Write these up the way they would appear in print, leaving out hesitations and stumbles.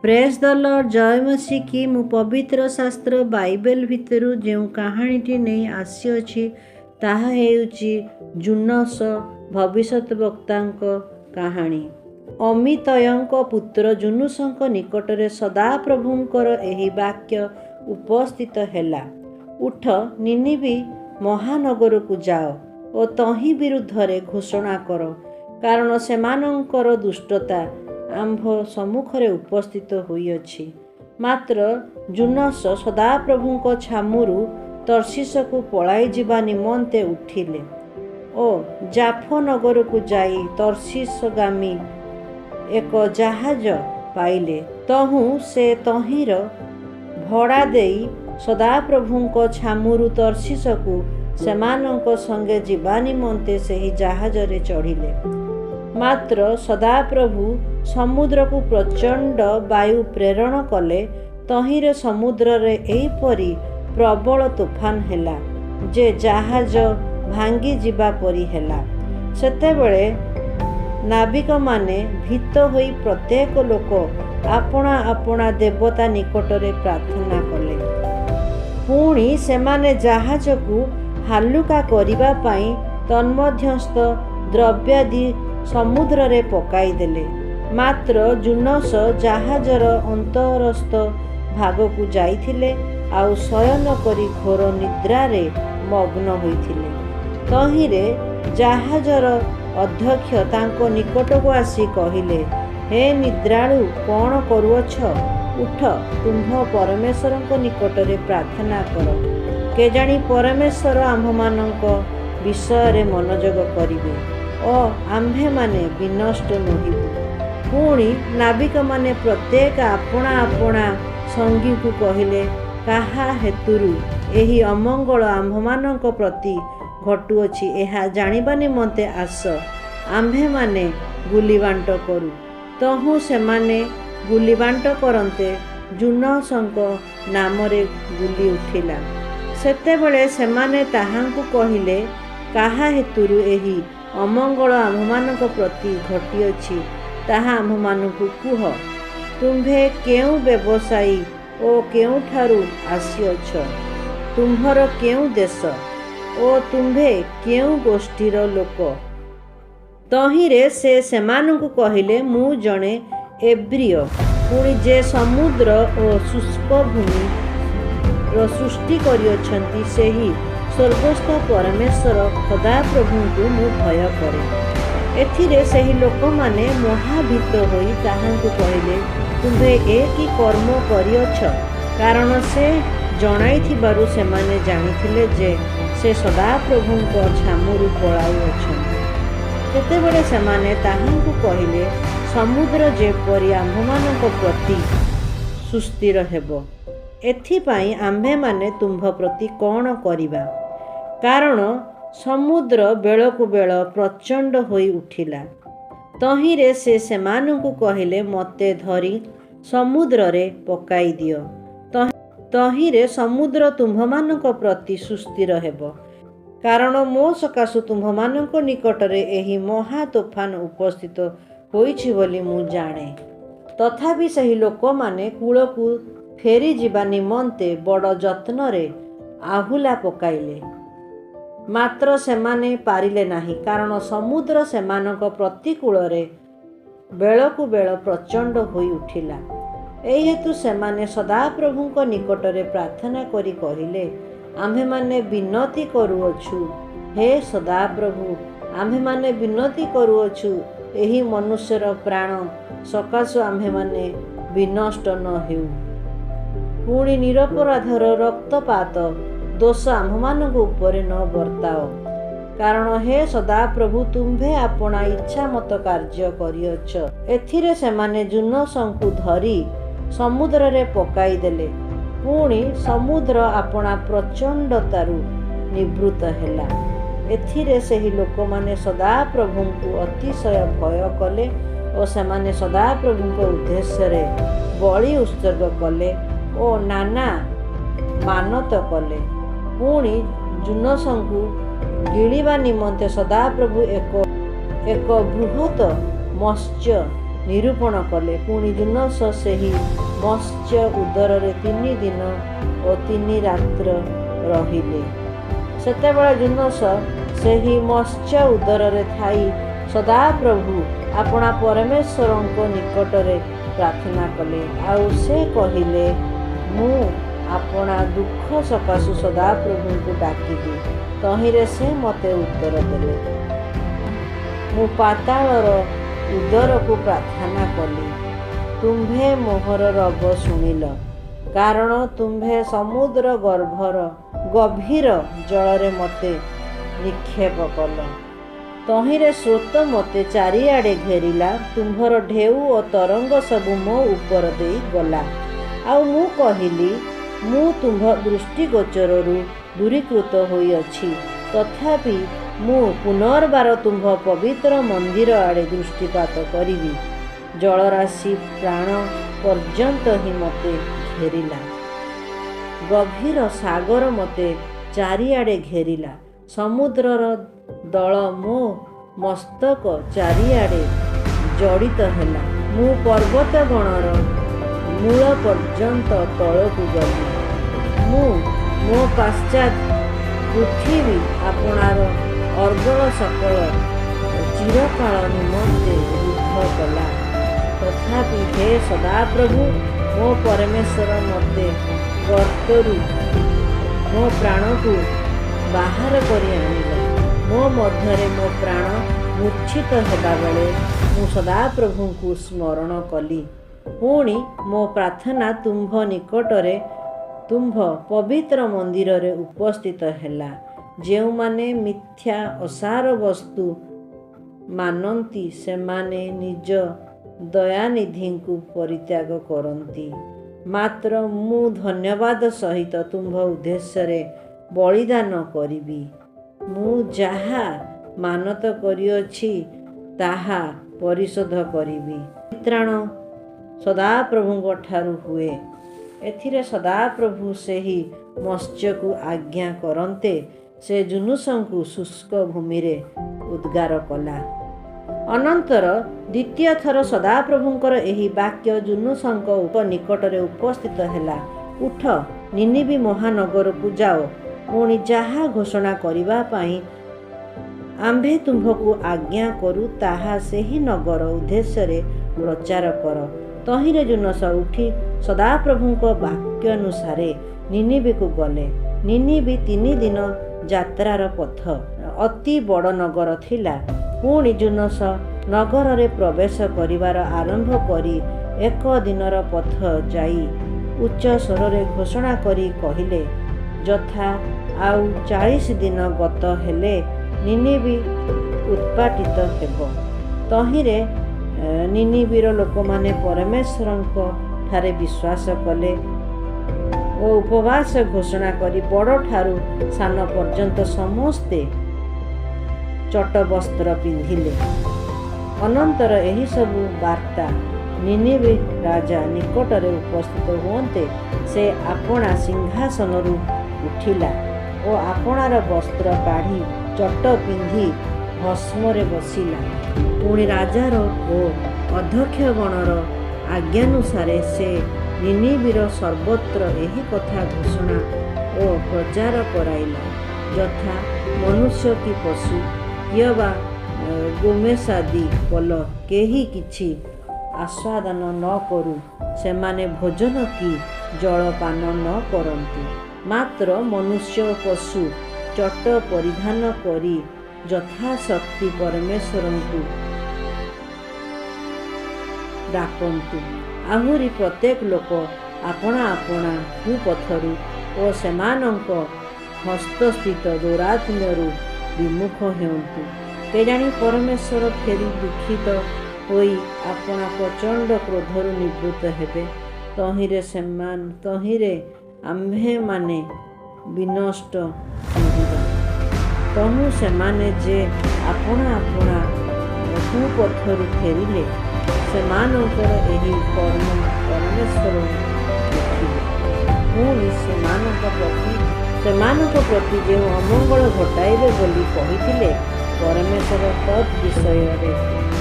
ପ୍ରେଜ୍ ଦ ଲର୍ଡ, ଜୟ ମସିକି। ମୁଁ ପବିତ୍ର ଶାସ୍ତ୍ର ବାଇବେଲ ଭିତରୁ ଯେଉଁ କାହାଣୀଟି ନେଇ ଆସିଅଛି, ତାହା ହେଉଛି ଯୂନସ ଭବିଷ୍ୟତ ବକ୍ତାଙ୍କ କାହାଣୀ। ଅମିତୟଙ୍କ ପୁତ୍ର ଯୂନୁସଙ୍କ ନିକଟରେ ସଦାପ୍ରଭୁଙ୍କର ଏହି ବାକ୍ୟ ଉପସ୍ଥିତ ହେଲା, ଉଠ, ନିନିବି ମହାନଗରକୁ ଯାଅ ଓ ତହିଁ ବିରୁଦ୍ଧରେ ଘୋଷଣା କର, କାରଣ ସେମାନଙ୍କର ଦୁଷ୍ଟତା ଆମ୍ଭ ସମ୍ମୁଖରେ ଉପସ୍ଥିତ ହୋଇଅଛି। ମାତ୍ର ଯୂନସ ସଦାପ୍ରଭୁଙ୍କ ଛାମୁରୁ ତର୍ଶୀଶକୁ ପଳାଇଯିବା ନିମନ୍ତେ ଉଠିଲେ ଓ ଜାଫୋ ନଗରକୁ ଯାଇ ତର୍ଶୀଶଗାମୀ ଏକ ଜାହାଜ ପାଇଲେ। ତହୁଁ ସେ ତହିଁର ଭଡ଼ା ଦେଇ ସଦାପ୍ରଭୁଙ୍କ ଛାମୁରୁ ତର୍ଶୀଶକୁ ସେମାନଙ୍କ ସଙ୍ଗେ ଯିବା ନିମନ୍ତେ ସେହି ଜାହାଜରେ ଚଢ଼ିଲେ। ମାତ୍ର ସଦାପ୍ରଭୁ ସମୁଦ୍ରକୁ ପ୍ରଚଣ୍ଡ ବାୟୁ ପ୍ରେରଣ କଲେ। ତହିଁରେ ସମୁଦ୍ରରେ ଏହିପରି ପ୍ରବଳ ତୋଫାନ ହେଲା ଯେ ଜାହାଜ ଭାଙ୍ଗିଯିବା ପରି ହେଲା। ସେତେବେଳେ ନାବିକମାନେ ଭୀତ ହୋଇ ପ୍ରତ୍ୟେକ ଲୋକ ଆପଣା ଆପଣା ଦେବତା ନିକଟରେ ପ୍ରାର୍ଥନା କଲେ। ପୁଣି ସେମାନେ ଜାହାଜକୁ ହାଲୁକା କରିବା ପାଇଁ ତନ୍ମଧ୍ୟସ୍ଥ ଦ୍ରବ୍ୟାଦି ସମୁଦ୍ରରେ ପକାଇଦେଲେ। ମାତ୍ର ଯୂନସ ଜାହାଜର ଅନ୍ତରସ୍ଥ ଭାଗକୁ ଯାଇଥିଲେ ଆଉ ଶୟନ କରି ଘୋର ନିଦ୍ରାରେ ମଗ୍ନ ହୋଇଥିଲେ। ତହିଁରେ ଜାହାଜର ଅଧ୍ୟକ୍ଷ ତାଙ୍କ ନିକଟକୁ ଆସି କହିଲେ, ହେ ନିଦ୍ରାଳୁ, କ'ଣ କରୁଅଛ? ଉଠ, ତୁମ୍ଭ ପରମେଶ୍ୱରଙ୍କ ନିକଟରେ ପ୍ରାର୍ଥନା କର। କେଜାଣି ପରମେଶ୍ୱର ଆମ୍ଭମାନଙ୍କ ବିଷୟରେ ମନୋଯୋଗ କରିବେ ଓ ଆମ୍ଭେମାନେ ବିନଷ୍ଟ ନୋହିବୁ। ପୁଣି ନାବିକମାନେ ପ୍ରତ୍ୟେକ ଆପଣା ଆପଣା ସଙ୍ଗୀକୁ କହିଲେ, କାହା ହେତୁରୁ ଏହି ଅମଙ୍ଗଳ ଆମ୍ଭମାନଙ୍କ ପ୍ରତି ଘଟୁଅଛି, ଏହା ଜାଣିବା ନିମନ୍ତେ ଆସ, ଆମ୍ଭେମାନେ ଗୁଲିବାଣ୍ଟ କରୁ। ତହୁଁ ସେମାନେ ଗୁଲିବାଣ୍ଟ କରନ୍ତେ ଯୂନସଙ୍କ ନାମରେ ଗୁଲି ଉଠିଲା। ସେତେବେଳେ ସେମାନେ ତାହାଙ୍କୁ କହିଲେ, କାହା ହେତୁରୁ ଏହି ଅମଙ୍ଗଳ ଆମ୍ଭମାନଙ୍କ ପ୍ରତି ଘଟିଅଛି, ତାହା ଆମ୍ଭମାନଙ୍କୁ କୁହ। ତୁମ୍ଭେ କେଉଁ ବ୍ୟବସାୟୀ ଓ କେଉଁଠାରୁ ଆସିଅଛ? ତୁମ୍ଭର କେଉଁ ଦେଶ ଓ ତୁମ୍ଭେ କେଉଁ ଗୋଷ୍ଠୀର ଲୋକ? ତହିଁରେ ସେ ସେମାନଙ୍କୁ କହିଲେ, ମୁଁ ଜଣେ ଏବ୍ରୀୟ, ପୁଣି ଯେ ସମୁଦ୍ର ଓ ଶୁଷ୍କ ଭୂମିର ସୃଷ୍ଟି କରିଅଛନ୍ତି, ସେହି ସ୍ୱର୍ଗସ୍ଥ ପରମେଶ୍ୱର ସଦାପ୍ରଭୁଙ୍କୁ ମୁଁ ଭୟ କରେ। ଏଥିରେ ସେହି ଲୋକମାନେ ମହାଭୀତ ହୋଇ ତାହାଙ୍କୁ କହିଲେ, ତୁମ୍ଭେ ଏ କି କର୍ମ କରିଅଛ? କାରଣ ସେ ଜଣାଇଥିବାରୁ ସେମାନେ ଜାଣିଥିଲେ ଯେ ସେ ସଦାପ୍ରଭୁଙ୍କ ଛାମୁରୁ ପଳାଉଅଛନ୍ତି। ସେତେବେଳେ ସେମାନେ ତାହାଙ୍କୁ କହିଲେ, ସମୁଦ୍ର ଯେପରି ଆମ୍ଭମାନଙ୍କ ପ୍ରତି ସୁସ୍ଥିର ହେବ, ଏଥିପାଇଁ ଆମ୍ଭେମାନେ ତୁମ୍ଭ ପ୍ରତି କ'ଣ କରିବା? କାରଣ ସମୁଦ୍ର ବେଳକୁ ବେଳ ପ୍ରଚଣ୍ଡ ହୋଇ ଉଠିଲା। ତହିଁରେ ସେ ସେମାନଙ୍କୁ କହିଲେ, ମୋତେ ଧରି ସମୁଦ୍ରରେ ପକାଇ ଦିଅ, ତହିଁରେ ସମୁଦ୍ର ତୁମ୍ଭମାନଙ୍କ ପ୍ରତି ସୁସ୍ଥିର ହେବ। କାରଣ ମୋ ସକାଶୁ ତୁମ୍ଭମାନଙ୍କ ନିକଟରେ ଏହି ମହା ତୋଫାନ ଉପସ୍ଥିତ ହୋଇଛି ବୋଲି ମୁଁ ଜାଣେ। ତଥାପି ସେହି ଲୋକମାନେ କୂଳକୁ ଫେରିଯିବା ନିମନ୍ତେ ବଡ଼ ଯତ୍ନରେ ଆହୁଲା ପକାଇଲେ। ମାତ୍ର ସେମାନେ ପାରିଲେ ନାହିଁ, କାରଣ ସମୁଦ୍ର ସେମାନଙ୍କ ପ୍ରତିକୂଳରେ ବେଳକୁ ବେଳ ପ୍ରଚଣ୍ଡ ହୋଇ ଉଠିଲା। ଏହି ହେତୁ ସେମାନେ ସଦାପ୍ରଭୁଙ୍କ ନିକଟରେ ପ୍ରାର୍ଥନା କରି କହିଲେ, ଆମ୍ଭେମାନେ ବିନତି କରୁଅଛୁ, ହେ ସଦାପ୍ରଭୁ, ଆମ୍ଭେମାନେ ବିନତି କରୁଅଛୁ, ଏହି ମନୁଷ୍ୟର ପ୍ରାଣ ସକାଶୁ ଆମ୍ଭେମାନେ ବିନଷ୍ଟ ନ ହେଉ। ପୁଣି ନିରପରାଧର ରକ୍ତପାତ ଦୋଷ ଆମ୍ଭମାନଙ୍କ ଉପରେ ନ ବର୍ତ୍ତାଅ। କାରଣ ହେ ସଦାପ୍ରଭୁ, ତୁମ୍ଭେ ଆପଣା ଇଚ୍ଛା ମତ କାର୍ଯ୍ୟ କରିଅଛ। ଏଥିରେ ସେମାନେ ଯୂନସଙ୍କୁ ଧରି ସମୁଦ୍ରରେ ପକାଇଦେଲେ। ପୁଣି ସମୁଦ୍ର ଆପଣା ପ୍ରଚଣ୍ଡତାରୁ ନିବୃତ୍ତ ହେଲା। ଏଥିରେ ସେହି ଲୋକମାନେ ସଦାପ୍ରଭୁଙ୍କୁ ଅତିଶୟ ଭୟ କଲେ ଓ ସେମାନେ ସଦାପ୍ରଭୁଙ୍କ ଉଦ୍ଦେଶ୍ୟରେ ବଳି ଉତ୍ସର୍ଗ କଲେ ଓ ନାନା ମାନତ କଲେ। ପୁଣି ଯୂନସଙ୍କୁ ଗିଳିବା ନିମନ୍ତେ ସଦାପ୍ରଭୁ ଏକ ବୃହତ ମତ୍ସ୍ୟ ନିରୂପଣ କଲେ। ପୁଣି ଯୂନସ ସେହି ମତ୍ସ୍ୟ ଉଦରରେ 3 ଦିନ ଓ 3 ରାତ୍ର ରହିଲେ। ସେତେବେଳେ ଯୂନସ ସେହି ମତ୍ସ୍ୟ ଉଦରରେ ଥାଇ ସଦାପ୍ରଭୁ ଆପଣା ପରମେଶ୍ୱରଙ୍କ ନିକଟରେ ପ୍ରାର୍ଥନା କଲେ। ଆଉ ସେ କହିଲେ, ମୁଁ ଆପଣା ଦୁଃଖ ସକାଶୁ ସଦାପ୍ରଭୁଙ୍କୁ ଡାକିଲି, ତହିଁରେ ସେ ମୋତେ ଉତ୍ତର ଦେଲେ। ମୁଁ ପାତାଳର ଉଦରକୁ ପ୍ରାର୍ଥନା କଲି, ତୁମ୍ଭେ ମୋହର ରବ ଶୁଣିଲ। କାରଣ ତୁମ୍ଭେ ସମୁଦ୍ର ଗର୍ଭର ଗଭୀର ଜଳରେ ମୋତେ ନିକ୍ଷେପ କଲ। ତହିଁରେ ସ୍ରୋତ ମୋତେ ଚାରିଆଡ଼େ ଘେରିଲା, ତୁମ୍ଭର ଢେଉ ଓ ତରଙ୍ଗ ସବୁ ମୋ ଉପର ଦେଇ ଗଲା। ଆଉ ମୁଁ କହିଲି, ମୁଁ ତୁମ୍ଭ ଦୃଷ୍ଟିଗୋଚରରୁ ଦୂରୀକୃତ ହୋଇଅଛି, ତଥାପି ମୁଁ ପୁନର୍ବାର ତୁମ୍ଭ ପବିତ୍ର ମନ୍ଦିର ଆଡ଼େ ଦୃଷ୍ଟିପାତ କରିବି। ଜଳରାଶି ପ୍ରାଣ ପର୍ଯ୍ୟନ୍ତ ହିଁ ମୋତେ ଘେରିଲା, ଗଭୀର ସାଗର ମୋତେ ଚାରିଆଡ଼େ ଘେରିଲା, ସମୁଦ୍ରର ଦଳ ମୋ ମସ୍ତକ ଚାରିଆଡ଼େ ଜଡ଼ିତ ହେଲା। ମୁଁ ପର୍ବତଗଣର ମୂଳ ପର୍ଯ୍ୟନ୍ତ ତଳକୁ ଗଲି। ମୁଁ ମୋ ପଶ୍ଚାତ୍ ପୃଥିବୀ ଆପଣାର ଅର୍ଗଳ ସକଳ ଚିରକାଳ ନିମନ୍ତେ ରୁଦ୍ଧ କଲା। ତଥାପି ହେ ସଦାପ୍ରଭୁ, ମୋ ପରମେଶ୍ୱର, ମୋତେ ଗର୍ତ୍ତରୁ ମୋ ପ୍ରାଣକୁ ବାହାର କରି ଆଣିଲ। ମୋ ମଧ୍ୟରେ ମୋ ପ୍ରାଣ ମୂର୍ଚ୍ଛିତ ହେବାବେଳେ ମୁଁ ସଦାପ୍ରଭୁଙ୍କୁ ସ୍ମରଣ କଲି। ପୁଣି ମୋ ପ୍ରାର୍ଥନା ତୁମ୍ଭ ନିକଟରେ ତୁମ୍ଭ ପବିତ୍ର ମନ୍ଦିରରେ ଉପସ୍ଥିତ ହେଲା। ଯେଉଁମାନେ ମିଥ୍ୟା ଅସାର ବସ୍ତୁ ମାନନ୍ତି, ସେମାନେ ନିଜ ଦୟାନିଧିଙ୍କୁ ପରିତ୍ୟାଗ କରନ୍ତି। ମାତ୍ର ମୁଁ ଧନ୍ୟବାଦ ସହିତ ତୁମ୍ଭ ଉଦ୍ଦେଶ୍ୟରେ ବଳିଦାନ କରିବି। ମୁଁ ଯାହା ମାନତ କରିଅଛି, ତାହା ପରିଶୋଧ କରିବି। ପରିତ୍ରାଣ ସଦାପ୍ରଭୁଙ୍କ ଠାରୁ ହୁଏ। ଏଥିରେ ସଦାପ୍ରଭୁ ସେହି ମତ୍ସ୍ୟକୁ ଆଜ୍ଞା କରନ୍ତେ, ସେ ଯୂନସଙ୍କୁ ଶୁଷ୍କ ଭୂମିରେ ଉଦ୍ଗାର କଲା। ଅନନ୍ତର ଦ୍ୱିତୀୟ ଥର ସଦାପ୍ରଭୁଙ୍କର ଏହି ବାକ୍ୟ ଯୂନସଙ୍କ ନିକଟରେ ଉପସ୍ଥିତ ହେଲା, ଉଠ, ନିନିବି ମହାନଗରକୁ ଯାଅ, ପୁଣି ଯାହା ଘୋଷଣା କରିବା ପାଇଁ ଆମ୍ଭେ ତୁମ୍ଭକୁ ଆଜ୍ଞା କରୁ, ତାହା ସେହି ନଗର ଉଦ୍ଦେଶ୍ୟରେ ପ୍ରଚାର କର। ତହିଁରେ ଯୂନସ ଉଠି ସଦାପ୍ରଭୁଙ୍କ ବାକ୍ୟାନୁସାରେ ନିନିବିକୁ ଗଲେ। ନିନିବି 3 ଦିନ ଯାତ୍ରାର ପଥ, ଅତି ବଡ଼ ନଗର ଥିଲା। ପୁଣି ଯୂନସ ନଗରରେ ପ୍ରବେଶ କରିବାର ଆରମ୍ଭ କରି ଏକ ଦିନର ପଥ ଯାଇ ଉଚ୍ଚ ସ୍ୱରରେ ଘୋଷଣା କରି କହିଲେ, ଯଥା ଆଉ 40 ଦିନ ଗତ ହେଲେ ନିନିବି ଉତ୍ପାଟିତ ହେବ। ତହିଁରେ ନିନିବିର ଲୋକମାନେ ପରମେଶ୍ୱରଙ୍କ ଠାରେ ବିଶ୍ୱାସ କଲେ ଓ ଉପବାସ ଘୋଷଣା କରି ବଡ଼ଠାରୁ ସାନ ପର୍ଯ୍ୟନ୍ତ ସମସ୍ତେ ଚଟବସ୍ତ୍ର ପିନ୍ଧିଲେ। ଅନନ୍ତର ଏହିସବୁ ବାର୍ତ୍ତା ନିନିବି ରାଜା ନିକଟରେ ଉପସ୍ଥିତ ହୁଅନ୍ତେ, ସେ ଆପଣା ସିଂହାସନରୁ ଉଠିଲା ଓ ଆପଣାର ବସ୍ତ୍ର କାଢ଼ି ଚଟ ପିନ୍ଧି ଭସ୍ମରେ ବସିଲା। ପୁଣି ରାଜାର ଓ ଅଧ୍ୟକ୍ଷଗଣର ଆଜ୍ଞାନୁସାରେ ସେ ନିନିବିର ସର୍ବତ୍ର ଏହି କଥା ଘୋଷଣା ଓ ପ୍ରଚାର କରାଇଲା, ଯଥା ମନୁଷ୍ୟ କି ପଶୁ କିଅବା ଗୋମେଷାଦି ପଲ କେହି କିଛି ଆସ୍ୱାଦନ ନ କରୁ, ସେମାନେ ଭୋଜନ କି ଜଳ ପାନ ନ କରନ୍ତୁ। ମାତ୍ର ମନୁଷ୍ୟ ଓ ପଶୁ ଚଟ ପରିଧାନ କରି ଯଥାଶକ୍ତି ପରମେଶ୍ୱରଙ୍କୁ ଡାକନ୍ତୁ। ଆହୁରି ପ୍ରତ୍ୟେକ ଲୋକ ଆପଣା ଆପଣା କୁପଥରୁ ଓ ସେମାନଙ୍କ ହସ୍ତସ୍ଥିତ ଦୌରାତ୍ମ୍ୟରୁ ବିମୁଖ ହେଉନ୍ତୁ। କେଜାଣି ପରମେଶ୍ୱର ଫେରି ଦୁଃଖିତ ହୋଇ ଆପଣା ପ୍ରଚଣ୍ଡ କ୍ରୋଧରୁ ନିବୃତ୍ତ ହେବେ, ତହିଁରେ ଆମ୍ଭେମାନେ ବିନଷ୍ଟ ନୋହିବା। ତହୁଁ ସେମାନେ ଯେ ଆପଣା ଆପଣା କୁପଥରୁ ଫେରିଲେ, ସେମାନଙ୍କର ଏହି କର୍ମ ପରମେଶ୍ୱର ଦେଖିଲେ। ପୁଣି ସେମାନଙ୍କ ପ୍ରତି ଯେଉଁ ଅମଙ୍ଗଳ ଘଟାଇବେ ବୋଲି କହିଥିଲେ, ପରମେଶ୍ୱର ତଦ୍ ବିଷୟରେ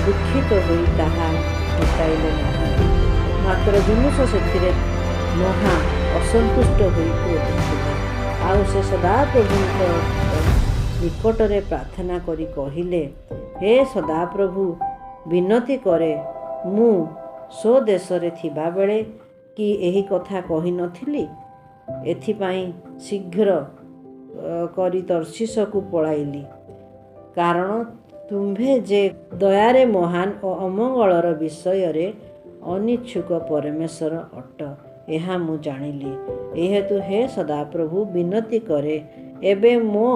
ଦୁଃଖିତ ହୋଇ ତାହା ହଟାଇ ଘଟାଇଲେ ନାହିଁ। ମାତ୍ର ଯିନୂଶ ସେଥିରେ ମହା ଅସନ୍ତୁଷ୍ଟ ହୋଇ କ୍ରୋଧ ହେଲେ। ଆଉ ସେ ସଦାପ୍ରଭୁଙ୍କ ନିକଟରେ ପ୍ରାର୍ଥନା କରି କହିଲେ, ହେ ସଦାପ୍ରଭୁ, ବିନତି କରେ, ମୁଁ ସ୍ୱଦେଶରେ ଥିବାବେଳେ କି ଏହି କଥା କହିନଥିଲି? ଏଥିପାଇଁ ଶୀଘ୍ର କରି ତର୍ଶୀଶକୁ ପଳାଇଲି। କାରଣ ତୁମ୍ଭେ ଯେ ଦୟାରେ ମହାନ ଓ ଅମଙ୍ଗଳର ବିଷୟରେ ଅନିଚ୍ଛୁକ ପରମେଶ୍ୱର ଅଟ, ଏହା ମୁଁ ଜାଣିଲି। ଏହେତୁ ହେ ସଦାପ୍ରଭୁ, ବିନତି କରେ, ଏବେ ମୋ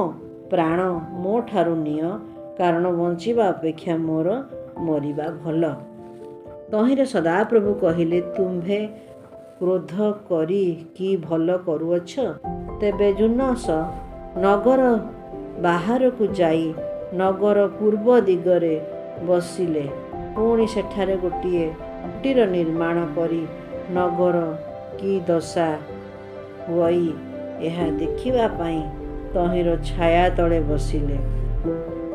ପ୍ରାଣ ମୋ ଠାରୁ ନିଅ, କାରଣ ବଞ୍ଚିବା ଅପେକ୍ଷା ମୋର ମରିବା ଭଲ। ତହିଁରେ ସଦାପ୍ରଭୁ କହିଲେ, ତୁମ୍ଭେ କ୍ରୋଧ କରି କି ଭଲ କରୁଅଛ? ତେବେ ଯୂନସ ନଗର ବାହାରକୁ ଯାଇ ନଗର ପୂର୍ବ ଦିଗରେ ବସିଲେ। ପୁଣି ସେଠାରେ ଗୋଟିଏ କୁଟୀର ନିର୍ମାଣ କରି ନଗର କି ଦଶା ହୁଅଇ, ଏହା ଦେଖିବା ପାଇଁ ତହିଁର ଛାୟା ତଳେ ବସିଲେ।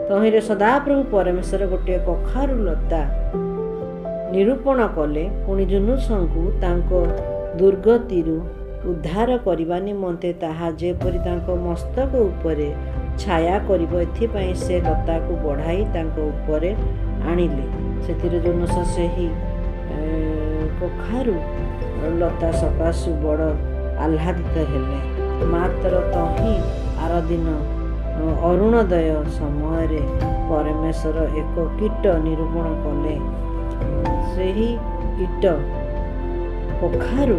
ତହିଁରେ ସଦାପ୍ରଭୁ ପରମେଶ୍ୱର ଗୋଟିଏ କଖାରୁ ଲତା ନିରୂପଣ କଲେ। ପୁଣି ଯୂନସଙ୍କୁ ତାଙ୍କ ଦୁର୍ଗତିରୁ ଉଦ୍ଧାର କରିବା ନିମନ୍ତେ ତାହା ଯେପରି ତାଙ୍କ ମସ୍ତକ ଉପରେ ଛାୟା କରିବ, ଏଥିପାଇଁ ସେ ଲତାକୁ ବଢ଼ାଇ ତାଙ୍କ ଉପରେ ଆଣିଲେ। ସେଥିରେ ଯୂନସ ସେହି କଖାରୁ ଲତା ସକାଶୁ ବଡ଼ ଆହ୍ଲାଦିତ ହେଲେ। ମାତ୍ର ତହିଁ ଆରଦିନ ଅରୁଣୋଦୟ ସମୟରେ ପରମେଶ୍ୱର ଏକ କୀଟ ନିରୂପଣ କଲେ। ସେହି କୀଟ କଖାରୁ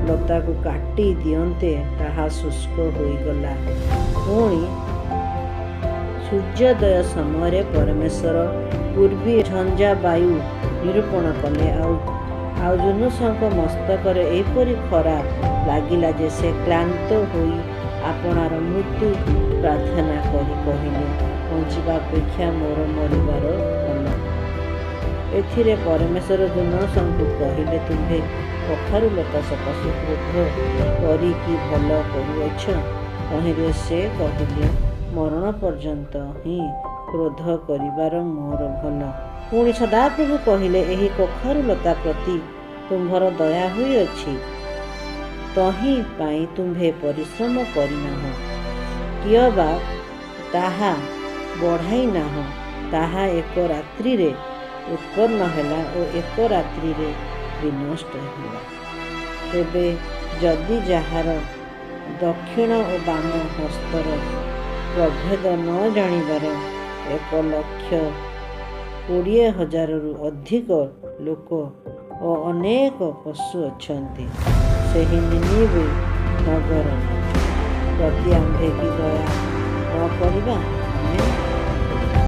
ଲତାକୁ କାଟି ଦିଅନ୍ତେ ତାହା ଶୁଷ୍କ ହୋଇଗଲା। ପୁଣି ସୂର୍ଯ୍ୟୋଦୟ ସମୟରେ ପରମେଶ୍ୱର ପୂର୍ବୀ ଝଞ୍ଜା ବାୟୁ ନିରୂପଣ କଲେ। ଆଉ ଯୂନସଙ୍କ ମସ୍ତକରେ ଏହିପରି ଖରା ଲାଗିଲା ଯେ ସେ କ୍ଳାନ୍ତ ହୋଇ ଆପଣାର ମୃତ୍ୟୁ ପ୍ରାର୍ଥନା କରି କହିଲେ, ବଞ୍ଚିବା ଅପେକ୍ଷା ମୋର ମରିବାର ଭଲ। ଏଥିରେ ପରମେଶ୍ୱର ଯୂନସଙ୍କୁ କହିଲେ, ତୁମ୍ଭେ କଖାରୁ ଲତା ସକାଶୁ କ୍ରୋଧ କରି କି ଭଲ କରୁଅଛ? ତହିଁରେ ସେ କହିଲେ, ମରଣ ପର୍ଯ୍ୟନ୍ତ ହିଁ କ୍ରୋଧ କରିବାର ମୋର ଭଲ। ପୁଣି ସଦାପ୍ରଭୁ କହିଲେ, ଏହି କଖାରୁ ଲତା ପ୍ରତି ତୁମ୍ଭର ଦୟା ହୋଇଅଛି, ତହିଁ ପାଇଁ ତୁମ୍ଭେ ପରିଶ୍ରମ କରିନାହଁ କିଅବା ତାହା ବଢ଼ାଇ ନାହଁ। ତାହା ଏକ ରାତ୍ରିରେ ଉତ୍ପନ୍ନ ହେଲା ଓ ଏକ ରାତ୍ରିରେ ବିନଷ୍ଟ ହେଲା। ତେବେ ଯଦି ଯାହାର ଦକ୍ଷିଣ ଓ ବାମ ହସ୍ତର ପ୍ରଭେଦ ନ ଜାଣିବାର 1,20,000ରୁ ଅଧିକ ଲୋକ ଓ ଅନେକ ପଶୁ ଅଛନ୍ତି, ସେହି ନୀନୀବେ ନଗର ପ୍ରତି ଆମ୍ଭେ କି ଦୟା ନ କରିବା?